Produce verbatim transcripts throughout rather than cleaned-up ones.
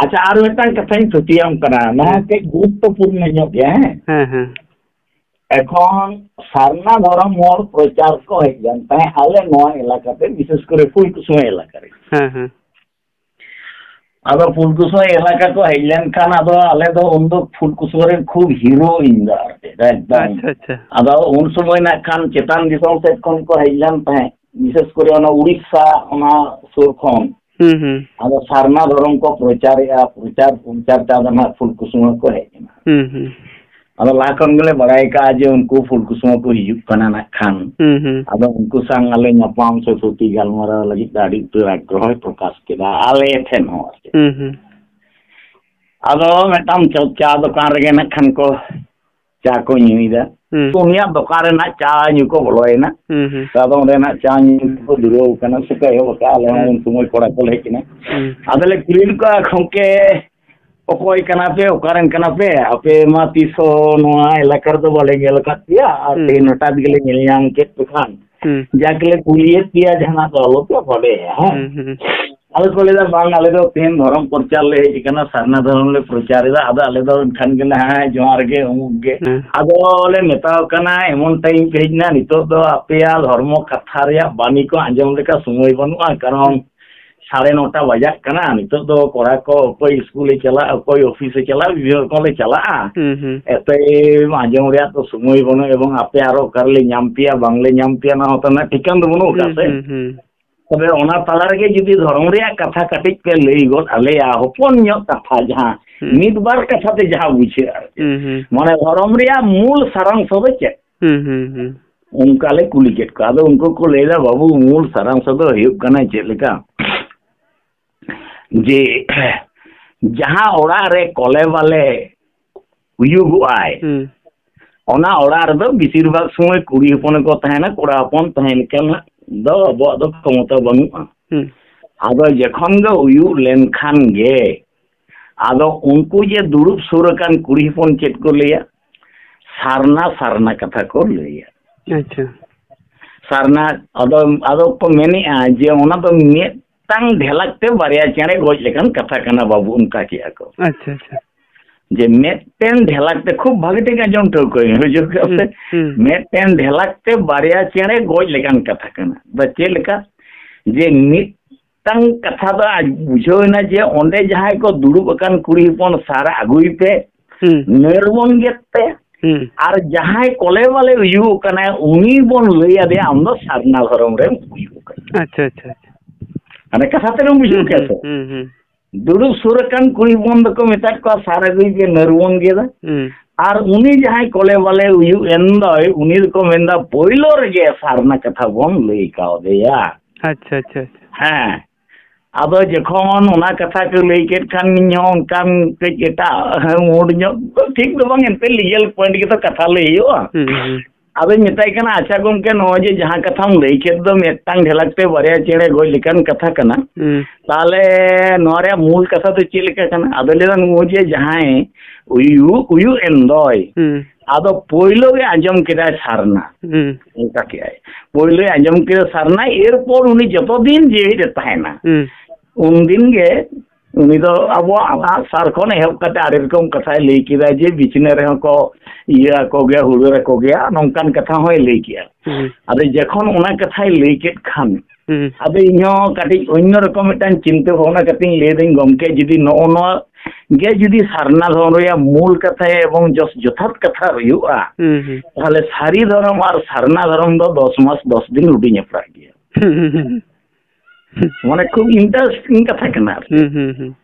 ᱟᱪᱪᱷᱟ, ᱟᱨ ᱢᱤᱫᱴᱟᱝ ᱠᱟᱛᱷᱟᱧ ᱛᱷᱩᱛᱤᱭᱟᱢ ᱠᱟᱱᱟ, ᱱᱚᱣᱟ ᱦᱮᱸ᱾ ᱠᱟᱹᱡ ᱜᱩᱨᱩᱛᱛᱚᱯᱩᱨᱱᱚ ᱧᱚᱜ ᱜᱮᱭᱟ, ᱦᱮᱸ? ᱦᱮᱸ, ᱦᱮᱸ᱾ ᱮᱠᱷᱚᱱ ᱥᱟᱨᱱᱟ ᱫᱷᱚᱨᱚᱢ ᱦᱚᱲ ᱯᱨᱚᱪᱟᱨ ᱠᱚ ᱦᱮᱡ ᱞᱮᱱ ᱛᱟᱦᱮᱸᱫ ᱟᱞᱮ ᱱᱚᱣᱟ ᱮᱞᱟᱠᱟᱛᱮ, ᱵᱤᱥᱮᱥ ᱠᱚᱨᱮ ᱯᱷᱩᱞᱠᱩᱥᱢᱟ ᱮᱞᱟᱠᱟ ᱨᱮ᱾ ᱦᱮᱸ, ᱦᱮᱸ᱾ ᱟᱫᱚ ᱯᱷᱩᱞᱠᱩᱥᱢᱟ ᱮᱞᱟᱠᱟ ᱠᱚ ᱦᱮᱡ ᱞᱮᱱᱠᱷᱟᱱ, ᱟᱫᱚ ᱟᱞᱮ ᱫᱚ ᱩᱱᱫᱚ ᱯᱷᱩᱞᱠᱩᱥᱢᱟ ᱨᱮᱱ ᱠᱷᱩᱵ ᱦᱤᱨᱳ ᱤᱧ ᱫᱚ, ᱟᱨ ᱪᱮᱫ, ᱮᱠᱫᱚᱢ᱾ ᱟᱪᱪᱷᱟ, ᱟᱪᱪᱷᱟ᱾ ᱟᱫᱚ ᱩᱱ ᱥᱚᱢᱚᱭ ᱱᱟᱜ ᱠᱷᱟᱱ ᱪᱮᱛᱟᱱ ᱫᱤᱥᱚᱢ ᱥᱮᱫ ᱠᱷᱚᱱ ᱠᱚ ᱦᱮᱡ ᱞᱮᱱ ᱛᱟᱦᱮᱸᱫ, ᱵᱤᱥᱮᱥ ᱠᱚᱨᱮ ᱚᱱᱟ ᱩᱲᱤᱥᱥᱟ, ᱚᱱᱟ ᱥᱩᱨ ᱠᱷᱚᱱ᱾ ᱦᱩᱸ, ᱦᱩᱸ᱾ ᱟᱫᱚ ᱥᱟᱨᱱᱟ ᱫᱷᱚᱨᱚᱢ ᱠᱚ ᱯᱨᱚᱪᱟᱨᱮᱜᱼᱟ, ᱯᱨᱚᱪᱟᱨ, ᱯᱨᱚᱪᱟᱨ ᱛᱮ ᱟᱫᱚ ᱱᱟᱜ ᱯᱷᱩᱞᱠᱩᱥᱢᱟ ᱠᱚ ᱦᱮᱡ ᱮᱱᱟ᱾ ᱦᱩᱸ, ᱦᱩᱸ᱾ ᱟᱫᱚ ᱞᱟᱦᱟ ᱠᱷᱚᱱ ᱜᱮᱞᱮ ᱵᱟᱲᱟᱭ ᱠᱟᱜᱼᱟ ᱡᱮ ᱩᱱᱠᱩ ᱯᱷᱩᱞᱠᱩᱥᱢᱟ ᱠᱚ ᱦᱤᱡᱩᱜ ᱠᱟᱱᱟ ᱱᱟᱜ ᱠᱷᱟᱱ᱾ ᱦᱩᱸ, ᱦᱩᱸ᱾ ᱟᱫᱚ ᱩᱱᱠᱩ ᱥᱟᱶ ᱟᱞᱮ ᱧᱟᱯᱟᱢ ᱥᱮ ᱛᱷᱩᱛᱤ ᱜᱟᱞᱢᱟᱨᱟᱣ ᱞᱟᱹᱜᱤᱫ ᱛᱮ ᱟᱹᱰᱤ ᱩᱛᱟᱹᱨ ᱟᱜᱽᱨᱚᱦᱚᱭ ᱯᱨᱚᱠᱟᱥ ᱠᱮᱫᱟ, ᱟᱞᱮ ᱴᱷᱮᱱ ᱦᱚᱸ, ᱟᱨ ᱪᱮᱫ᱾ ᱦᱩᱸ, ᱦᱩᱸ᱾ ᱟᱫᱚ ᱢᱤᱫᱴᱟᱝ ᱪᱟ, ᱪᱟ ᱫᱚᱠᱟᱱ ᱨᱮᱜᱮ ᱱᱟᱜ ᱠᱷᱟᱱ ᱠᱚ ᱪᱟ ᱠᱚ ᱧᱩᱭᱮᱫᱟ᱾ ᱦᱩᱸ᱾ ᱩᱱᱤᱭᱟᱜ ᱫᱚᱠᱟᱱ ᱨᱮᱱᱟᱜ ᱪᱟ ᱧᱩ ᱠᱚ ᱵᱚᱞᱚᱭᱮᱱᱟ᱾ ᱦᱩᱸ, ᱦᱩᱸ᱾ ᱟᱫᱚ ᱚᱸᱰᱮᱱᱟᱜ ᱪᱟ ᱧᱩ ᱠᱚ ᱫᱩᱨᱟᱹᱣ ᱠᱟᱱᱟ, ᱥᱮ ᱠᱚ ᱮᱦᱚᱵ ᱟᱠᱟᱫᱼᱟ, ᱟᱞᱮ ᱦᱚᱸ ᱦᱩᱸ᱾ ᱩᱱ ᱥᱚᱢᱚᱭ ᱠᱚᱲᱟ ᱠᱚᱞᱮ ᱦᱮᱡ ᱮᱱᱟ᱾ ᱦᱩᱸ᱾ ᱟᱫᱚᱞᱮ ᱠᱩᱞᱤ ᱞᱮᱫ ᱠᱚᱣᱟ, "ᱜᱚᱢᱠᱮ, ᱚᱠᱚᱭ ᱠᱟᱱᱟ ᱯᱮ, ᱚᱠᱟᱨᱮᱱ ᱠᱟᱱᱟ ᱯᱮ? ᱟᱯᱮ ᱢᱟ ᱛᱤᱥ ᱦᱚᱸ ᱱᱚᱣᱟ ᱮᱞᱟᱠᱟ ᱨᱮᱫᱚ ᱵᱟᱞᱮ ᱧᱮᱞ ᱟᱠᱟᱫ ᱯᱮᱭᱟ, ᱟᱨ ᱦᱩᱸ, ᱛᱮᱦᱮᱧ ᱦᱩᱸ᱾ ᱦᱚᱴᱟᱛ ᱜᱮᱞᱮ ᱧᱮᱞ ᱧᱟᱢ ᱠᱮᱫ ᱯᱮ ᱠᱷᱟᱱ, ᱦᱩᱸ᱾ ᱡᱟᱠ ᱞᱮ ᱠᱩᱞᱤᱭᱮᱫ ᱯᱮᱭᱟ, ᱡᱟᱦᱟᱱᱟᱜ ᱫᱚ ᱟᱞᱚ ᱯᱮ ᱵᱟᱰᱟᱭᱟ, ᱦᱮᱸ?" ᱦᱩᱸ, ᱦᱩᱸ᱾ ᱟᱫᱚ ᱠᱚ ᱞᱟᱹᱭᱫᱟ, "ᱵᱟᱝ, ᱟᱞᱮ ᱫᱚ ᱛᱮᱦᱮᱧ ᱫᱷᱚᱨᱚᱢ ᱯᱨᱚᱪᱟᱨ ᱞᱮ ᱦᱮᱡ ᱟᱠᱟᱱᱟ, ᱥᱟᱨᱱᱟ ᱫᱷᱚᱨᱚᱢ ᱞᱮ ᱯᱨᱚᱪᱟᱨ ᱮᱫᱟ, ᱟᱫᱚ ᱟᱞᱮ ᱫᱚ ᱮᱱᱠᱷᱟᱱ ᱜᱮᱞᱮ, ᱦᱮᱸ, ᱡᱚᱦᱟᱨ ᱜᱮ, ᱩᱢᱩᱠ ᱜᱮ᱾" ᱦᱩᱸ᱾ ᱟᱫᱚ ᱞᱮ ᱢᱮᱛᱟᱣ ᱠᱟᱱᱟ, "ᱮᱢᱚᱱ ᱴᱟᱭᱤᱢ ᱯᱮ ᱦᱮᱡ ᱮᱱᱟ, ᱱᱤᱛᱚᱜ ᱫᱚ ᱟᱯᱮᱭᱟᱜ ᱫᱷᱚᱨᱢᱚ ᱠᱟᱛᱷᱟ ᱨᱮᱭᱟᱜ ᱵᱟণᱤ ᱠᱚ ᱟᱸᱡᱚᱢ ᱞᱮᱠᱟ ᱥᱚᱢᱚᱭ ᱵᱟᱹᱱᱩᱜᱼᱟ, ᱠᱟᱨᱚᱱ ᱦᱩᱸ᱾ ᱥᱟᱲᱮ ᱱᱚᱴᱟ ᱵᱟᱡᱟᱜ ᱠᱟᱱᱟ, ᱱᱤᱛᱚᱜ ᱫᱚ ᱠᱚᱲᱟ ᱠᱚ ᱚᱠᱚᱭ ᱤᱥᱠᱩᱞᱮ ᱪᱟᱞᱟᱜ, ᱚᱠᱚᱭ ᱚᱯᱷᱤᱥᱮ ᱪᱟᱞᱟᱜ, ᱵᱤᱵᱷᱤᱱᱱᱚ ᱨᱚᱠᱚᱢ ᱞᱮ ᱪᱟᱞᱟᱜᱼᱟ᱾ ᱦᱩᱸ, ᱦᱩᱸ᱾ ᱮᱛᱮ ᱟᱸᱡᱚᱢ ᱨᱮᱭᱟᱜ ᱛᱚ ᱥᱚᱢᱚᱭ ᱵᱟᱹᱱᱩᱜᱼᱟ, ᱮᱵᱚᱝ ᱟᱯᱮ ᱟᱨᱚ ᱚᱠᱟ ᱨᱮᱞᱮ ᱧᱟᱢ ᱯᱮᱭᱟ, ᱵᱟᱝᱞᱮ ᱧᱟᱢ ᱯᱮᱭᱟ, ᱚᱱᱟ ᱦᱚᱸ ᱛᱚ ᱨᱮᱱᱟᱜ ᱴᱷᱤᱠᱟᱹᱱ ᱫᱚ ᱵᱟᱹᱱᱩᱜ ᱟᱠᱟᱫ ᱦᱩᱸ, ᱥᱮ?" ᱦᱩᱸ, ᱦᱩᱸ᱾ ᱛᱚᱵᱮ ᱚᱱᱟ ᱛᱟᱞᱟ ᱨᱮᱜᱮ ᱡᱩᱫᱤ ᱫᱷᱚᱨᱚᱢ ᱨᱮᱭᱟᱜ ᱠᱟᱛᱷᱟ ᱠᱟᱹᱴᱤᱡ ᱯᱮ ᱞᱟᱹᱭ ᱜᱚᱫ ᱟᱞᱮᱭᱟ, ᱦᱚᱯᱚᱱ ᱧᱚᱜ ᱠᱟᱛᱷᱟ, ᱡᱟᱦᱟᱸ ᱦᱩᱸ᱾ ᱢᱤᱫ ᱵᱟᱨ ᱠᱟᱛᱷᱟ ᱛᱮ ᱡᱟᱦᱟᱸ ᱵᱩᱡᱷᱟᱹᱜᱼᱟ, ᱟᱨᱠᱤ᱾ ᱦᱩᱸ, ᱦᱩᱸ᱾ ᱢᱟᱱᱮ ᱫᱷᱚᱨᱚᱢ ᱨᱮᱭᱟᱜ ᱢᱩᱞ ᱥᱟᱨᱟᱝᱥᱚ ᱫᱚ ᱪᱮᱫ? ᱦᱩᱸ, ᱦᱩᱸ, ᱦᱩᱸ᱾ ᱚᱱᱠᱟ ᱞᱮ ᱠᱩᱞᱤ ᱠᱮᱫ ᱠᱚᱣᱟ᱾ ᱟᱫᱚ ᱩᱱᱠᱩ ᱠᱚ ᱞᱟᱹᱭᱫᱟ, "ᱵᱟᱹᱵᱩ, ᱢᱩᱞ ᱥᱟᱨᱟᱝᱥᱚ ᱫᱚ ᱦᱩᱭᱩᱜ ᱠᱟᱱᱟ ᱪᱮᱫ ᱞᱮᱠᱟ, ᱡᱮ ᱡᱟᱦᱟᱸ ᱚᱲᱟᱜ ᱨᱮ ᱠᱚᱞᱮ ᱵᱟᱞᱮ ᱦᱩᱭᱩᱜᱚᱜᱼᱟᱭ, ᱦᱩᱸ᱾ ᱚᱱᱟ ᱚᱲᱟᱜ ᱨᱮᱫᱚ ᱵᱮᱥᱤᱨ ᱵᱷᱟᱜᱽ ᱥᱚᱢᱚᱭ ᱠᱩᱲᱤ ᱦᱚᱯᱚᱱ ᱜᱮᱠᱚ ᱛᱟᱦᱮᱱᱟ, ᱠᱚᱲᱟ ᱦᱚᱯᱚᱱ ᱛᱟᱦᱮᱸ ᱞᱮᱠᱟᱱᱟᱜ ᱫᱚ ᱟᱵᱚᱣᱟᱜ ᱫᱚ ᱠᱷᱚᱢᱚᱛᱟ ᱵᱟᱹᱱᱩᱜᱼᱟ᱾ ᱦᱩᱸ᱾ ᱟᱫᱚ ᱡᱚᱠᱷᱚᱱ ᱜᱮ ᱦᱩᱭᱩᱜ ᱞᱮᱱᱠᱷᱟᱱ ᱜᱮ, ᱟᱫᱚ ᱩᱱᱠᱩ ᱡᱮ ᱫᱩᱲᱩᱵ ᱥᱩᱨ ᱟᱠᱟᱱ ᱠᱩᱲᱤ ᱦᱚᱯᱚᱱ ᱪᱮᱫ ᱠᱚ ᱞᱟᱹᱭᱟ? ᱥᱟᱨᱱᱟ, ᱥᱟᱨᱱᱟ ᱠᱟᱛᱷᱟ ᱠᱚ ᱞᱟᱹᱭᱟ᱾ ᱟᱪᱪᱷᱟ᱾ ᱥᱟᱨᱱᱟ, ᱟᱫᱚ, ᱟᱫᱚ ᱠᱚ ᱢᱮᱱᱮᱜᱼᱟ ᱡᱮ ᱚᱱᱟ ᱫᱚ ᱢᱤᱫ ᱢᱤᱫᱴᱟᱝ ᱰᱷᱮᱞᱟᱠ ᱛᱮ ᱵᱟᱨᱭᱟ ᱪᱮᱬᱮ ᱜᱚᱡ ᱞᱮᱠᱟᱱ ᱠᱟᱛᱷᱟ ᱠᱟᱱᱟ ᱵᱟᱹᱵᱩ, ᱚᱱᱠᱟ ᱠᱮᱜᱼᱟ ᱠᱚ᱾ ᱟᱪᱪᱷᱟ, ᱟᱪᱪᱷᱟ᱾ ᱡᱮ ᱢᱤᱫᱴᱮᱱ ᱰᱷᱮᱞᱟᱠ ᱛᱮ, ᱠᱷᱩᱵ ᱵᱷᱟᱜᱮ ᱴᱷᱤᱠ ᱟᱸᱡᱚᱢ ᱴᱷᱟᱹᱣᱠᱟᱹᱭ ᱢᱮ, ᱵᱩᱡᱷᱟᱹᱣ ᱠᱮᱜᱼᱟ ᱦᱩᱸ, ᱯᱮ? ᱦᱩᱸ᱾ ᱢᱤᱫᱴᱮᱱ ᱰᱷᱮᱞᱟᱠ ᱛᱮ ᱵᱟᱨᱭᱟ ᱪᱮᱬᱮ ᱜᱚᱡ ᱞᱮᱠᱟᱱ ᱠᱟᱛᱷᱟ ᱠᱟᱱᱟ᱾ ᱫᱚ ᱪᱮᱫ ᱞᱮᱠᱟ? ᱡᱮ ᱢᱤᱫᱴᱟᱝ ᱠᱟᱛᱷᱟ ᱫᱚ ᱟᱡ ᱵᱩᱡᱷᱟᱹᱣ ᱮᱱᱟ ᱡᱮ ᱚᱸᱰᱮ ᱡᱟᱦᱟᱸᱭ ᱠᱚ ᱫᱩᱲᱩᱵ ᱟᱠᱟᱱ ᱠᱩᱲᱤ ᱦᱚᱯᱚᱱ ᱥᱟᱨ ᱟᱹᱜᱩᱭ ᱯᱮ, ᱦᱩᱸ᱾ ᱱᱟᱹᱨ ᱵᱚᱱ ᱜᱮᱫ ᱛᱮ, ᱦᱩᱸ᱾ ᱟᱨ ᱡᱟᱦᱟᱸᱭ ᱠᱚᱞᱮ ᱵᱟᱞᱮ ᱩᱭᱩᱜ ᱠᱟᱱᱟᱭ, ᱩᱱᱤ ᱵᱚᱱ ᱞᱟᱹᱭ ᱟᱫᱮᱭᱟ, "ᱟᱢ ᱫᱚ ᱥᱟᱨᱱᱟ ᱫᱷᱚᱨᱚᱢ ᱨᱮᱢ ᱩᱭᱩᱜ ᱠᱟᱱᱟ᱾" ᱟᱪᱪᱷᱟ, ᱟᱪᱪᱷᱟ, ᱟᱪᱪᱷᱟ᱾ ᱢᱟᱱᱮ ᱠᱟᱛᱷᱟ ᱛᱮᱵᱚᱱ ᱵᱩᱡᱷᱟᱹᱣ ᱦᱩᱸ, ᱠᱮᱫᱟ ᱦᱩᱸ, ᱥᱮ? ᱦᱩᱸ, ᱦᱩᱸ᱾ ᱫᱩᱲᱩᱵ ᱥᱩᱨ ᱟᱠᱟᱱ ᱠᱩᱲᱤ ᱦᱚᱯᱚᱱ ᱫᱚᱠᱚ ᱢᱮᱛᱟᱫ ᱠᱚᱣᱟ, "ᱥᱟᱨ ᱟᱹᱜᱩᱭ ᱯᱮ, ᱱᱟᱹᱨ ᱵᱚᱱ ᱜᱮᱫᱟ᱾" ᱦᱩᱸ᱾ ᱟᱨ ᱩᱱᱤ ᱡᱟᱦᱟᱸᱭ ᱠᱚᱞᱮ ᱵᱟᱞᱮ ᱩᱭᱩᱜ ᱮᱱ ᱫᱚᱭ, ᱩᱱᱤ ᱫᱚᱠᱚ ᱢᱮᱱᱫᱟ, "ᱯᱳᱭᱞᱳ ᱨᱮᱜᱮ ᱥᱟᱨᱱᱟ ᱠᱟᱛᱷᱟ ᱵᱚᱱ ᱞᱟᱹᱭ ᱠᱟᱣᱫᱮᱭᱟ᱾" ᱟᱪᱪᱷᱟ, ᱟᱪᱪᱷᱟ, ᱟᱪᱪᱷᱟ᱾ ᱦᱮᱸ᱾ ᱟᱫᱚ ᱡᱚᱠᱷᱚᱱ ᱚᱱᱟ ᱠᱟᱛᱷᱟ ᱠᱚ ᱞᱟᱹᱭ ᱠᱮᱫ ᱠᱷᱟᱱ, ᱤᱧ ᱦᱚᱸ ᱚᱱᱠᱟᱱ ᱠᱟᱹᱡ ᱮᱴᱟᱜ mood ᱧᱚᱜ, ᱴᱷᱤᱠ ᱫᱚ ᱵᱟᱝ, ᱮᱱᱛᱮ legal point ᱜᱮᱛᱚ ᱠᱟᱛᱷᱟ ᱞᱟᱹᱭ ᱦᱩᱭᱩᱜᱼᱟ᱾ ᱦᱩᱸ, ᱦᱩᱸ᱾ ᱟᱫᱚᱧ ᱢᱮᱛᱟᱭ ᱠᱟᱱᱟ, "ᱟᱪᱪᱷᱟ ᱜᱚᱢᱠᱮ, ᱱᱚᱜᱼᱚᱭ ᱡᱮ ᱡᱟᱦᱟᱸ ᱠᱟᱛᱷᱟᱢ ᱞᱟᱹᱭ ᱠᱮᱫ ᱫᱚ, ᱢᱤᱫᱴᱟᱝ ᱰᱷᱮᱞᱟᱠ ᱛᱮ ᱵᱟᱨᱭᱟ ᱪᱮᱬᱮ ᱜᱚᱡ ᱞᱮᱠᱟᱱ ᱠᱟᱛᱷᱟ ᱠᱟᱱᱟ, ᱦᱩᱸ᱾ ᱛᱟᱦᱞᱮ ᱱᱚᱣᱟ ᱨᱮᱭᱟᱜ ᱢᱩᱞ ᱠᱟᱛᱷᱟ ᱫᱚ ᱪᱮᱫ ᱞᱮᱠᱟ ᱠᱟᱱᱟ?" ᱟᱫᱚ ᱞᱟᱹᱭ ᱫᱟ, "ᱱᱚᱜᱼᱚᱭ ᱡᱮ ᱡᱟᱦᱟᱸᱭ ᱩᱭᱩ, ᱩᱭᱩ ᱮᱱ ᱫᱚᱭ, ᱦᱩᱸ᱾ ᱟᱫᱚ ᱯᱳᱭᱞᱳ ᱜᱮ ᱟᱸᱡᱚᱢ ᱠᱮᱫᱟᱭ ᱥᱟᱨᱱᱟ᱾" ᱦᱩᱸ᱾ ᱚᱱᱠᱟ ᱠᱮᱜᱼᱟᱭ᱾ ᱯᱳᱭᱞᱳᱭ ᱟᱸᱡᱚᱢ ᱠᱮᱫᱟ ᱥᱟᱨᱱᱟ, ᱮᱨᱯᱚᱨ ᱩᱱᱤ ᱡᱚᱛᱚ ᱫᱤᱱ ᱡᱤᱣᱤ ᱨᱮ ᱛᱟᱦᱮᱱᱟ᱾ ᱦᱩᱸ᱾ ᱩᱱᱫᱤᱱ ᱜᱮ ᱩᱱᱤ ᱫᱚ ᱟᱵᱚᱣᱟᱜ ᱟᱜ ᱥᱟᱨ ᱠᱷᱚᱱ ᱮᱦᱚᱵ ᱠᱟᱛᱮ ᱟᱹᱰᱤ ᱨᱚᱠᱚᱢ ᱠᱟᱛᱷᱟᱭ ᱞᱟᱹᱭ ᱠᱮᱫᱟ ᱡᱮ ᱵᱤᱪᱷᱱᱟᱹ ᱨᱮᱦᱚᱸ ᱠᱚ ᱤᱭᱟᱹ ᱟᱠᱚ ᱜᱮᱭᱟ, ᱦᱩᱲᱟᱹᱨ ᱟᱠᱚ ᱜᱮᱭᱟ, ᱱᱚᱝᱠᱟᱱ ᱠᱟᱛᱷᱟ ᱦᱚᱸᱭ ᱞᱟᱹᱭ ᱠᱮᱜᱼᱟ᱾ ᱦᱩᱸ᱾ ᱟᱫᱚ ᱡᱚᱠᱷᱚᱱ ᱚᱱᱟ ᱠᱟᱛᱷᱟᱭ ᱞᱟᱹᱭ ᱠᱮᱫ ᱠᱷᱟᱱ, ᱦᱩᱸ᱾ ᱟᱫᱚ ᱤᱧᱦᱚᱸ ᱠᱟᱹᱴᱤᱡ ᱚᱱᱱᱚ ᱨᱚᱠᱚᱢ ᱢᱤᱫᱴᱟᱝ ᱪᱤᱱᱛᱟᱹ ᱵᱷᱟᱵᱽᱱᱟ ᱠᱟᱛᱮᱧ ᱞᱟᱹᱭ ᱫᱟᱹᱧ, "ᱜᱚᱢᱠᱮ, ᱡᱩᱫᱤ ᱱᱚᱜᱼᱚ ᱱᱚᱣᱟ ᱜᱮ ᱡᱩᱫᱤ ᱥᱟᱨᱱᱟ ᱫᱷᱚᱨᱚᱢ ᱨᱮᱭᱟᱜ ᱢᱩᱞ ᱠᱟᱛᱷᱟ ᱮᱵᱚᱝ ᱡᱚᱥ ᱡᱚᱛᱷᱟᱛ ᱠᱟᱛᱷᱟ ᱦᱩᱭᱩᱜᱼᱟ, ᱦᱩᱸ, ᱦᱩᱸ᱾ ᱛᱟᱦᱞᱮ ᱥᱟᱹᱨᱤ ᱫᱷᱚᱨᱚᱢ ᱟᱨ ᱥᱟᱨᱱᱟ ᱫᱷᱚᱨᱚᱢ ᱫᱚ ᱫᱚᱥ ᱢᱟᱥ ᱫᱚᱥ ᱫᱤᱱ ᱦᱩᱰᱤᱧ ᱦᱮᱯᱨᱟᱜ ᱜᱮᱭᱟ᱾" ᱦᱩᱸ, ᱦᱩᱸ, ᱦᱩᱸ᱾ ᱢᱟᱱᱮ ᱠᱷᱩᱵ interesting ᱠᱟᱛᱷᱟ ᱠᱟᱱᱟ ᱟᱨᱠᱤ᱾ ᱦᱩᱸ, ᱦᱩᱸ, ᱦᱩᱸ᱾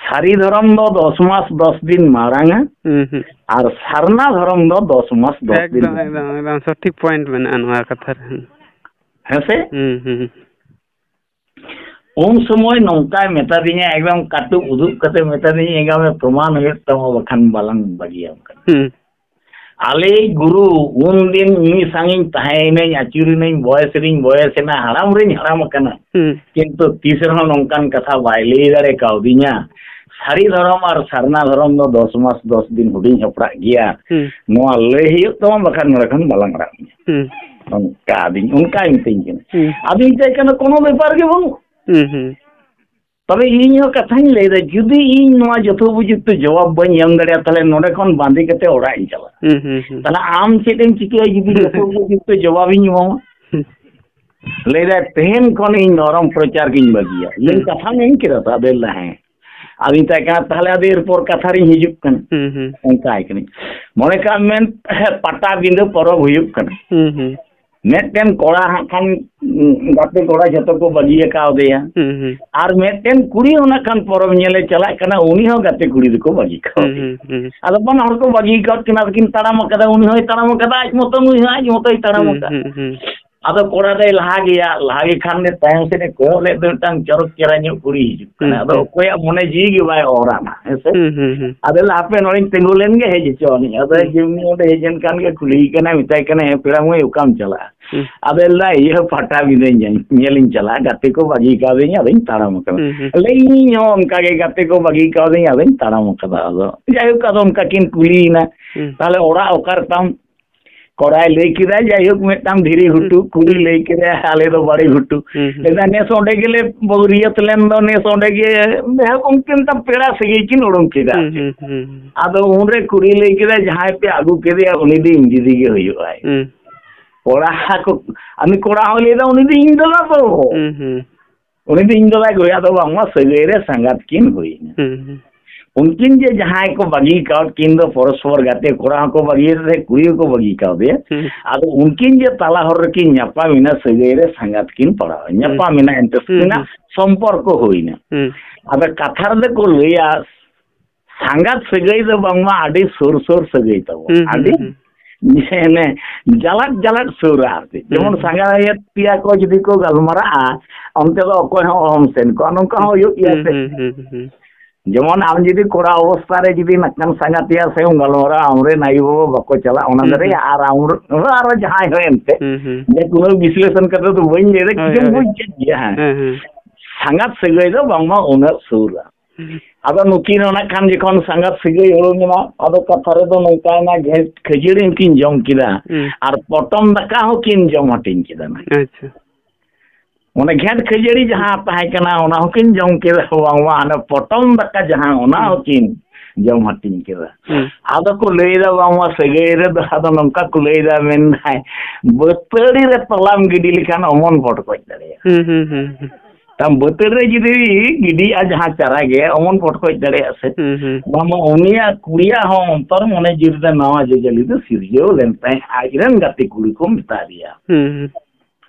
ᱥᱟᱹᱨᱤ ᱫᱷᱚᱨᱚᱢ ᱫᱚ ᱫᱚᱥ ᱢᱟᱥ ᱫᱚᱥ ᱫᱤᱱ ᱢᱟᱲᱟᱝᱟ, ᱦᱩᱸ, ᱦᱩᱸ᱾ ᱟᱨ ᱥᱟᱨᱱᱟ ᱫᱷᱚᱨᱚᱢ ᱫᱚ ᱫᱚᱥ ᱢᱟᱥ ᱫᱚᱥ ᱫᱤᱱ ᱮᱠᱫᱚᱢ, ᱢᱟᱲᱟᱝᱟ᱾ ᱮᱠᱫᱚᱢ, ᱮᱠᱫᱚᱢ ᱥᱚᱴᱷᱤᱠ point ᱢᱮᱱᱟᱜᱼᱟ ᱱᱚᱣᱟ ᱠᱟᱛᱷᱟ ᱨᱮ᱾ ᱦᱩᱸ᱾ ᱦᱮᱸ ᱥᱮ? ᱦᱩᱸ, ᱦᱩᱸ᱾ ᱩᱱ ᱥᱚᱢᱚᱭ ᱱᱚᱝᱠᱟᱭ ᱢᱮᱛᱟ ᱫᱤᱧᱟ, ᱮᱠᱫᱚᱢ ᱠᱟᱹᱴᱩᱵ ᱩᱫᱩᱜ ᱠᱟᱛᱮ ᱢᱮᱛᱟ ᱫᱤᱧᱟ, "ᱮᱸᱜᱟ ᱢᱮ, ᱯᱨᱚᱢᱟᱱ ᱦᱩᱭᱩᱜ ᱛᱟᱢᱟ, ᱵᱟᱠᱷᱟᱱ ᱵᱟᱞᱟᱝ ᱵᱟᱹᱜᱤᱭᱟᱢ ᱠᱟᱱᱟ᱾" ᱦᱩᱸ᱾ ᱟᱞᱮᱭᱤᱡ ᱜᱩᱨᱩ ᱩᱱᱫᱤᱱ ᱩᱱᱤ ᱥᱟᱝᱤᱧ ᱛᱟᱦᱮᱸᱭᱮᱱᱟᱹᱧ, ᱟᱹᱪᱩᱨᱮᱱᱟᱹᱧ, ᱵᱚᱭᱮᱥ ᱨᱤᱧ ᱵᱚᱭᱮᱥ ᱮᱱᱟ, ᱦᱟᱲᱟᱢ ᱨᱤᱧ ᱦᱟᱲᱟᱢ ᱟᱠᱟᱱᱟ᱾ ᱦᱩᱸ᱾ ᱠᱤᱱᱛᱩ ᱛᱤᱥ ᱨᱮᱦᱚᱸ ᱱᱚᱝᱠᱟᱱ ᱠᱟᱛᱷᱟ ᱵᱟᱭ ᱞᱟᱹᱭ ᱫᱟᱲᱮ ᱠᱟᱣᱫᱤᱧᱟ᱾ ᱥᱟᱹᱨᱤ ᱫᱷᱚᱨᱚᱢ ᱟᱨ ᱥᱟᱨᱱᱟ ᱫᱷᱚᱨᱚᱢ ᱫᱚ ᱫᱚᱥ ᱢᱟᱥ ᱫᱚᱥ ᱫᱤᱱ ᱦᱩᱰᱤᱧ ᱦᱚᱯᱲᱟᱜ ᱜᱮᱭᱟ᱾ ᱦᱩᱸ᱾ ᱱᱚᱣᱟ ᱞᱟᱹᱭ ᱦᱩᱭᱩᱜ ᱛᱟᱢᱟ, ᱵᱟᱠᱷᱟᱱ ᱱᱚᱰᱮ ᱠᱷᱚᱱ ᱵᱟᱞᱟᱝ ᱟᱲᱟᱜ ᱢᱮᱭᱟ᱾ ᱦᱩᱸ᱾ ᱚᱱᱠᱟ ᱟᱫᱚᱧ, ᱚᱱᱠᱟᱭ ᱢᱤᱛᱟᱹᱧ ᱠᱟᱱᱟ᱾ ᱦᱩᱸ᱾ ᱟᱫᱚᱧ ᱢᱮᱛᱟᱭ ᱠᱟᱱᱟ, "ᱠᱳᱱᱳ ᱵᱮᱯᱟᱨ ᱜᱮ ᱵᱟᱹᱱᱩᱜ᱾ ᱦᱩᱸ, ᱦᱩᱸ᱾ ᱛᱚᱵᱮ ᱤᱧ ᱦᱚᱸ ᱠᱟᱛᱷᱟᱧ ᱞᱟᱹᱭᱫᱟ, ᱡᱩᱫᱤ ᱤᱧ ᱱᱚᱣᱟ ᱡᱚᱛᱷᱳᱯᱚᱡᱩᱠᱛᱚ ᱡᱚᱵᱟᱵ ᱵᱟᱹᱧ ᱮᱢ ᱫᱟᱲᱮᱭᱟᱜᱼᱟ, ᱛᱟᱦᱞᱮ ᱱᱚᱰᱮ ᱠᱷᱚᱱ ᱵᱟᱸᱫᱮ ᱠᱟᱛᱮ ᱚᱲᱟᱜ ᱤᱧ ᱪᱟᱞᱟᱜᱼᱟ᱾ ᱦᱩᱸ, ᱦᱩᱸ, ᱦᱩᱸ᱾ ᱛᱟᱦᱞᱮ ᱟᱢ ᱪᱮᱫ ᱮᱢ ᱪᱤᱠᱟᱹᱭᱟ ᱡᱩᱫᱤ ᱡᱚᱛᱷᱳᱯᱚᱡᱩᱠᱛᱚ ᱡᱚᱵᱟᱵ ᱤᱧ ᱮᱢᱟᱢᱟ?" ᱦᱩᱸ᱾ ᱞᱟᱹᱭᱫᱟᱭ, "ᱛᱮᱦᱮᱧ ᱠᱷᱚᱱ ᱤᱧ ᱫᱷᱚᱨᱚᱢ ᱯᱨᱚᱪᱟᱨ ᱜᱤᱧ ᱵᱟᱹᱜᱤᱭᱟ᱾ ᱤᱧ ᱦᱩᱸ᱾ ᱠᱟᱛᱷᱟ ᱢᱮᱱ ᱠᱮᱫᱟ ᱛᱚ?" ᱟᱫᱚᱭ ᱞᱟᱹᱭᱫᱟ, "ᱦᱮᱸ᱾" ᱟᱫᱚᱧ ᱢᱮᱛᱟᱭ ᱠᱟᱱᱟ, "ᱛᱟᱦᱞᱮ ᱟᱫᱚ ᱮᱨᱯᱚᱨ ᱠᱟᱛᱷᱟ ᱨᱤᱧ ᱦᱤᱡᱩᱜ ᱠᱟᱱᱟ᱾" ᱦᱩᱸ, ᱦᱩᱸ᱾ ᱚᱱᱠᱟᱭ ᱠᱟᱹᱱᱟᱹᱧ᱾ ᱢᱚᱱᱮ ᱠᱟᱜ ᱢᱮ, ᱯᱟᱴᱟᱵᱤᱸᱫᱟᱹ ᱯᱚᱨᱚᱵᱽ ᱦᱩᱭᱩᱜ ᱠᱟᱱᱟ᱾ ᱦᱩᱸ, ᱦᱩᱸ᱾ ᱢᱤᱫᱴᱮᱱ ᱠᱚᱲᱟ ᱦᱟᱸᱜ ᱠᱷᱟᱱ, ᱩᱸ, ᱜᱟᱛᱮ ᱠᱚᱲᱟ ᱡᱷᱚᱛᱚ ᱠᱚ ᱵᱟᱹᱜᱤ ᱟᱠᱟᱣᱫᱮᱭᱟ᱾ ᱦᱩᱸ, ᱦᱩᱸ᱾ ᱟᱨ ᱢᱤᱫᱴᱮᱱ ᱠᱩᱲᱤ ᱚᱱᱟ ᱠᱷᱟᱱ ᱯᱚᱨᱚᱵᱽ ᱧᱮᱞᱮ ᱪᱟᱞᱟᱜ ᱠᱟᱱᱟ, ᱩᱱᱤ ᱦᱚᱸ ᱜᱟᱛᱮ ᱠᱩᱲᱤ ᱫᱚᱠᱚ ᱵᱟᱹᱜᱤ ᱠᱟᱣᱫᱮᱭᱟ᱾ ᱦᱩᱸ, ᱦᱩᱸ, ᱦᱩᱸ᱾ ᱟᱫᱚ ᱵᱟᱱᱟ ᱦᱚᱲ ᱠᱚ ᱵᱟᱹᱜᱤ ᱟᱠᱟᱣᱫ ᱠᱤᱱᱟ, ᱟᱫᱚ ᱠᱤᱱ ᱛᱟᱲᱟᱢ ᱟᱠᱟᱫᱟ, ᱩᱱᱤ ᱦᱚᱸᱭ ᱛᱟᱲᱟᱢ ᱟᱠᱟᱫᱟ, ᱟᱡ ᱢᱚᱛᱚ ᱱᱩᱭ ᱦᱚᱸ ᱟᱡ ᱢᱚᱛᱚᱭ ᱛᱟᱲᱟᱢ ᱦᱩᱸ, ᱟᱠᱟᱫᱟ᱾ ᱦᱩᱸ, ᱦᱩᱸ᱾ ᱟᱫᱚ ᱠᱚᱲᱟ ᱫᱚᱭ ᱞᱟᱦᱟ ᱜᱮᱭᱟ, ᱞᱟᱦᱟ ᱜᱮ ᱠᱷᱟᱱ ᱫᱚ ᱛᱟᱭᱚᱢ ᱥᱮᱫ ᱮ ᱠᱚᱭᱚᱜ ᱞᱮᱫ ᱫᱚ ᱢᱤᱫᱴᱟᱝ ᱪᱚᱨᱚᱠ ᱪᱮᱦᱨᱟ ᱧᱚᱜ ᱠᱩᱲᱤ ᱦᱤᱡᱩᱜ ᱠᱟᱱᱟ᱾ ᱦᱩᱸ, ᱟᱫᱚ ᱦᱩᱸ᱾ ᱚᱠᱚᱭᱟᱜ ᱢᱚᱱᱮ ᱡᱤᱣᱤ ᱜᱮ ᱵᱟᱭ ᱚᱨᱟ ᱱᱟ, ᱦᱮᱸ ᱥᱮ? ᱦᱩᱸ, ᱦᱩᱸ, ᱦᱩᱸ᱾ ᱟᱫᱚ ᱞᱟᱹᱭ, "ᱦᱟᱯᱮ ᱱᱚᱰᱮᱧ ᱛᱤᱸᱜᱩ ᱞᱮᱱ ᱜᱮ, ᱦᱮᱡ ᱦᱚᱪᱚ ᱟᱹᱱᱤᱡ᱾" ᱟᱫᱚ ᱦᱩᱸ᱾ ᱡᱮᱢᱱᱤ ᱚᱸᱰᱮ ᱦᱮᱡ ᱮᱱ ᱠᱷᱟᱱ ᱜᱮ ᱠᱩᱞᱤᱭᱮ ᱠᱟᱱᱟᱭ, ᱢᱮᱛᱟᱭ ᱠᱟᱱᱟᱭ, "ᱦᱮᱸ ᱯᱮᱲᱟ ᱢᱟᱹᱭ, ᱚᱠᱟᱢ ᱪᱟᱞᱟᱜᱼᱟ?" ᱦᱩᱸ᱾ ᱟᱫᱚᱭ ᱞᱟᱹᱭᱫᱟ, "ᱤᱭᱟᱹ, ᱯᱟᱴᱟᱵᱤᱸᱫᱟᱹ ᱧᱮᱞ, ᱧᱮᱞᱤᱧ ᱪᱟᱞᱟᱜᱼᱟ, ᱜᱟᱛᱮ ᱠᱚ ᱵᱟᱹᱜᱤ ᱠᱟᱣᱫᱤᱧᱟ, ᱟᱫᱚᱧ ᱛᱟᱲᱟᱢ ᱟᱠᱟᱫᱟ᱾" ᱦᱩᱸ, ᱦᱩᱸ᱾ ᱞᱟᱹᱭ, "ᱤᱧ ᱦᱚᱸ ᱚᱱᱠᱟ ᱜᱮ, ᱜᱟᱛᱮ ᱠᱚ ᱵᱟᱹᱜᱤ ᱠᱟᱣᱫᱤᱧᱟ, ᱟᱫᱚᱧ ᱛᱟᱲᱟᱢ ᱟᱠᱟᱫᱟ᱾" ᱟᱫᱚ ᱡᱟᱭᱦᱳᱠ, ᱟᱫᱚ ᱚᱱᱠᱟ ᱠᱤᱱ ᱠᱩᱞᱤᱭᱮᱱᱟ, ᱦᱩᱸ᱾ "ᱛᱟᱦᱞᱮ ᱚᱲᱟᱜ ᱚᱠᱟᱨᱮ ᱛᱟᱢ?" ᱠᱚᱲᱟᱭ ᱞᱟᱹᱭ ᱠᱮᱫᱟ, ᱡᱟᱭᱦᱳᱠ, ᱢᱤᱫᱴᱟᱝ ᱫᱷᱤᱨᱤ ᱜᱷᱩᱴᱩ, ᱦᱩᱸ᱾ ᱠᱩᱲᱤ ᱞᱟᱹᱭ ᱠᱮᱫᱟ, ᱟᱞᱮ ᱫᱚ ᱵᱟᱲᱮ ᱜᱷᱩᱴᱩ᱾ ᱦᱩᱸ, ᱦᱩᱸ᱾ ᱞᱟᱹᱭᱫᱟ, "ᱱᱮᱥ ᱚᱸᱰᱮ ᱜᱮᱞᱮ ᱵᱟᱹᱨᱭᱟᱹᱛ ᱞᱮᱱ ᱫᱚ, ᱱᱮᱥ ᱚᱸᱰᱮ ᱜᱮ", ᱡᱟᱭᱦᱳᱠ, ᱩᱱᱠᱤᱱ ᱛᱟᱢ ᱯᱮᱲᱟ ᱥᱟᱹᱜᱟᱹᱭ ᱠᱤᱱ ᱩᱰᱩᱝ ᱠᱮᱫᱟ᱾ ᱦᱩᱸ, ᱦᱩᱸ, ᱦᱩᱸ, ᱦᱩᱸ᱾ ᱟᱫᱚ ᱩᱱᱨᱮ ᱠᱩᱲᱤ ᱞᱟᱹᱭ ᱠᱮᱫᱟ, "ᱡᱟᱦᱟᱸᱭ ᱯᱮ ᱟᱹᱜᱩ ᱠᱮᱫᱮᱭᱟ, ᱩᱱᱤ ᱫᱚ ᱤᱧ ᱫᱤᱫᱤ ᱜᱮ ᱦᱩᱭᱩᱜᱼᱟᱭ᱾" ᱦᱩᱸ᱾ ᱠᱚᱲᱟ ᱠᱚ, ᱩᱱᱤ ᱠᱚᱲᱟ ᱦᱚᱸᱭ ᱞᱟᱹᱭᱫᱟ, "ᱩᱱᱤ ᱫᱚ ᱤᱧ ᱫᱟᱫᱟ ᱛᱚ᱾ ᱦᱩᱸ, ᱦᱩᱸ᱾ ᱩᱱᱤ ᱫᱚ ᱤᱧ ᱫᱟᱫᱟ ᱜᱮ ᱦᱩᱭᱩᱜᱼᱟ᱾" ᱟᱫᱚ ᱵᱟᱝᱢᱟ ᱥᱟᱹᱜᱟᱹᱭ ᱨᱮ ᱥᱟᱸᱜᱟᱛ ᱠᱤᱱ ᱦᱩᱭᱱᱟ᱾ ᱦᱩᱸ, ᱦᱩᱸ᱾ ᱩᱱᱠᱤᱱ ᱡᱮ ᱡᱟᱦᱟᱸᱭ ᱠᱚ ᱵᱟᱹᱜᱤ ᱠᱟᱣᱫ ᱠᱤᱱ ᱫᱚ ᱯᱚᱨᱚᱥᱯᱚᱨ ᱜᱟᱛᱮ, ᱠᱚᱲᱟ ᱦᱚᱸᱠᱚ ᱵᱟᱹᱜᱤᱭᱟᱫᱮ ᱛᱟᱦᱮᱸᱫ, ᱠᱩᱲᱤ ᱦᱚᱸᱠᱚ ᱵᱟᱹᱜᱤ ᱠᱟᱣᱫᱮᱭᱟ᱾ ᱦᱩᱸ᱾ ᱟᱫᱚ ᱩᱱᱠᱤᱱ ᱡᱮ ᱛᱟᱞᱟ ᱦᱚᱨ ᱨᱮᱠᱤᱱ ᱧᱟᱯᱟᱢ ᱮᱱᱟ, ᱥᱟᱹᱜᱟᱹᱭ ᱨᱮ ᱥᱟᱸᱜᱟᱛ ᱠᱤᱱ ᱯᱟᱲᱟᱣ ᱮᱱᱟ᱾ ᱦᱩᱸ᱾ ᱧᱟᱯᱟᱢ ᱮᱱᱟ ᱮᱱᱛᱮ, ᱦᱩᱸ, ᱩᱱᱠᱤᱱᱟᱜ ᱦᱩᱸ᱾ ᱥᱚᱢᱯᱚᱨᱠᱚ ᱦᱩᱭᱱᱟ᱾ ᱦᱩᱸ᱾ ᱟᱫᱚ ᱠᱟᱛᱷᱟ ᱨᱮᱫᱚ ᱠᱚ ᱞᱟᱹᱭᱟ, ᱥᱟᱸᱜᱟᱛ ᱥᱟᱹᱜᱟᱹᱭ ᱫᱚ ᱵᱟᱝᱢᱟ ᱟᱹᱰᱤ ᱥᱩᱨ ᱥᱩᱨ ᱥᱟᱹᱜᱟᱹᱭ ᱛᱟᱵᱚᱱ᱾ ᱦᱩᱸ, ᱦᱩᱸ, ᱟᱹᱰᱤ ᱦᱩᱸ᱾ ᱢᱟᱱᱮ ᱡᱟᱞᱟᱫ ᱡᱟᱞᱟᱫ ᱥᱩᱨᱟ ᱟᱨᱠᱤ᱾ ᱦᱩᱸ, ᱡᱮᱢᱚᱱ ᱦᱩᱸ᱾ ᱥᱟᱸᱜᱟᱛ ᱯᱮᱭᱟ ᱠᱚ ᱡᱩᱫᱤ ᱠᱚ ᱜᱟᱞᱢᱟᱨᱟᱜᱼᱟ, ᱚᱱᱛᱮ ᱫᱚ ᱚᱠᱚᱭ ᱦᱚᱸ ᱚᱦᱚᱢ ᱥᱮᱱ ᱠᱚᱜᱼᱟ, ᱱᱚᱝᱠᱟ ᱦᱚᱸ ᱦᱩᱭᱩᱜ ᱜᱮᱭᱟ ᱦᱩᱸ, ᱥᱮ᱾ ᱦᱩᱸ, ᱦᱩᱸ, ᱦᱩᱸ᱾ ᱡᱮᱢᱚᱱ ᱟᱢ ᱡᱩᱫᱤ ᱠᱚᱲᱟ ᱚᱵᱚᱥᱛᱟ ᱨᱮ ᱡᱩᱫᱤ ᱱᱟᱜ ᱠᱷᱟᱱ ᱥᱟᱸᱜᱟᱛᱮᱭᱟ ᱥᱮ ᱜᱟᱞᱢᱟᱨᱟᱜᱼᱟ, ᱟᱢᱨᱮᱱ ᱟᱭᱳ ᱵᱟᱵᱟ ᱵᱟᱠᱚ ᱪᱟᱞᱟᱜᱼᱟ, ᱚᱱᱟ ᱦᱩᱸ, ᱫᱟᱲᱮᱭᱟᱜᱼᱟ, ᱦᱩᱸ᱾ ᱟᱨ ᱟᱢ ᱟᱨᱚ ᱡᱟᱦᱟᱸᱭ ᱦᱚᱸ ᱮᱱᱛᱮ, ᱦᱩᱸ, ᱦᱩᱸ᱾ ᱡᱮ ᱠᱳᱱᱳ ᱵᱤᱥᱞᱮᱥᱚᱱ ᱠᱟᱛᱮ ᱫᱚ ᱵᱟᱹᱧ ᱞᱟᱹᱭ ᱫᱟ, ᱦᱳᱭ, ᱠᱤᱪᱷᱩᱢ ᱦᱳᱭ᱾ ᱵᱩᱡᱽ ᱠᱮᱫ ᱜᱮᱭᱟ, ᱦᱮᱸ᱾ ᱦᱮᱸ, ᱦᱮᱸ᱾ ᱥᱟᱸᱜᱟᱛ ᱥᱟᱹᱜᱟᱹᱭ ᱫᱚ ᱵᱟᱝᱢᱟ ᱩᱱᱟᱹᱜ ᱥᱩᱨᱟ᱾ ᱦᱩᱸ᱾ ᱟᱫᱚ ᱱᱩᱠᱤᱱ ᱦᱚᱸ ᱱᱟᱜ ᱠᱷᱟᱱ ᱡᱚᱠᱷᱚᱱ ᱥᱟᱸᱜᱟᱛ ᱥᱟᱹᱜᱟᱹᱭ ᱦᱩᱲᱩᱝ ᱮᱱᱟ, ᱟᱫᱚ ᱠᱟᱛᱷᱟ ᱨᱮᱫᱚ ᱱᱚᱝᱠᱟᱭᱮᱱᱟ, ᱜᱷᱮᱸᱴ ᱠᱷᱟᱹᱡᱟᱹᱲᱤ ᱦᱚᱸᱠᱤᱱ ᱡᱚᱢ ᱠᱮᱫᱟ ᱦᱩᱸ᱾ ᱟᱨ ᱯᱚᱴᱚᱢ ᱫᱟᱠᱟ ᱦᱚᱸᱠᱤᱱ ᱡᱚᱢ ᱦᱟᱹᱴᱤᱧ ᱠᱮᱫᱟ ᱱᱟᱜ᱾ ᱟᱪᱪᱷᱟ᱾ ᱚᱱᱮ ᱜᱷᱮᱸᱴ ᱠᱷᱟᱹᱡᱟᱹᱲᱤ ᱡᱟᱦᱟᱸ ᱛᱟᱦᱮᱸ ᱠᱟᱱᱟ, ᱚᱱᱟ ᱦᱚᱸᱠᱤᱱ ᱡᱚᱢ ᱠᱮᱫᱟ, ᱵᱟᱝᱢᱟ ᱦᱟᱱᱮ ᱯᱚᱴᱚᱢ ᱫᱟᱠᱟ ᱡᱟᱦᱟᱸ, ᱚᱱᱟ ᱦᱩᱸ᱾ ᱦᱚᱸᱠᱤᱱ ᱡᱚᱢ ᱦᱟᱹᱴᱤᱧ ᱠᱮᱫᱟ᱾ ᱦᱩᱸ᱾ ᱟᱫᱚ ᱠᱚ ᱞᱟᱹᱭᱫᱟ, ᱵᱟᱝᱢᱟ ᱥᱟᱹᱜᱟᱹᱭ ᱨᱮᱫᱚ ᱟᱫᱚ ᱱᱚᱝᱠᱟ ᱠᱚ ᱞᱟᱹᱭᱫᱟ, ᱢᱮᱱᱫᱟᱭ, "ᱵᱟᱹᱛᱟᱹᱲᱤ ᱨᱮ ᱛᱚᱞᱟᱢ ᱜᱤᱰᱤ ᱞᱮᱠᱷᱟᱱ ᱚᱢᱚᱱ ᱯᱚᱴᱠᱚᱡ ᱫᱟᱲᱮᱭᱟᱜᱼᱟ᱾" ᱦᱩᱸ, ᱦᱩᱸ, ᱦᱩᱸ, ᱦᱩᱸ᱾ ᱛᱟᱢ ᱵᱟᱹᱛᱟᱹᱲᱤ ᱨᱮ ᱡᱩᱫᱤ ᱜᱤᱰᱤᱜᱼᱟ ᱡᱟᱦᱟᱸ ᱪᱟᱨᱟ ᱜᱮ, ᱚᱢᱚᱱ ᱯᱚᱴᱠᱚᱡ ᱫᱟᱲᱮᱭᱟᱜᱼᱟ ᱥᱮ? ᱦᱩᱸ, ᱦᱩᱸ᱾ ᱵᱟᱝᱢᱟ ᱩᱱᱤᱭᱟᱜ ᱠᱩᱲᱤᱭᱟᱜ ᱦᱚᱸ ᱚᱱᱛᱚᱨ ᱢᱚᱱᱮ ᱡᱤᱣᱤ ᱨᱮ ᱱᱟᱣᱟ ᱡᱚᱡᱚᱞᱤ ᱫᱚ ᱥᱤᱨᱡᱟᱹᱣ ᱞᱮᱱ ᱛᱟᱭ, ᱟᱡᱨᱮᱱ ᱜᱟᱛᱮ ᱠᱩᱲᱤ ᱠᱚ ᱢᱮᱛᱟ ᱫᱮᱭᱟ᱾ ᱦᱩᱸ, ᱦᱩᱸ᱾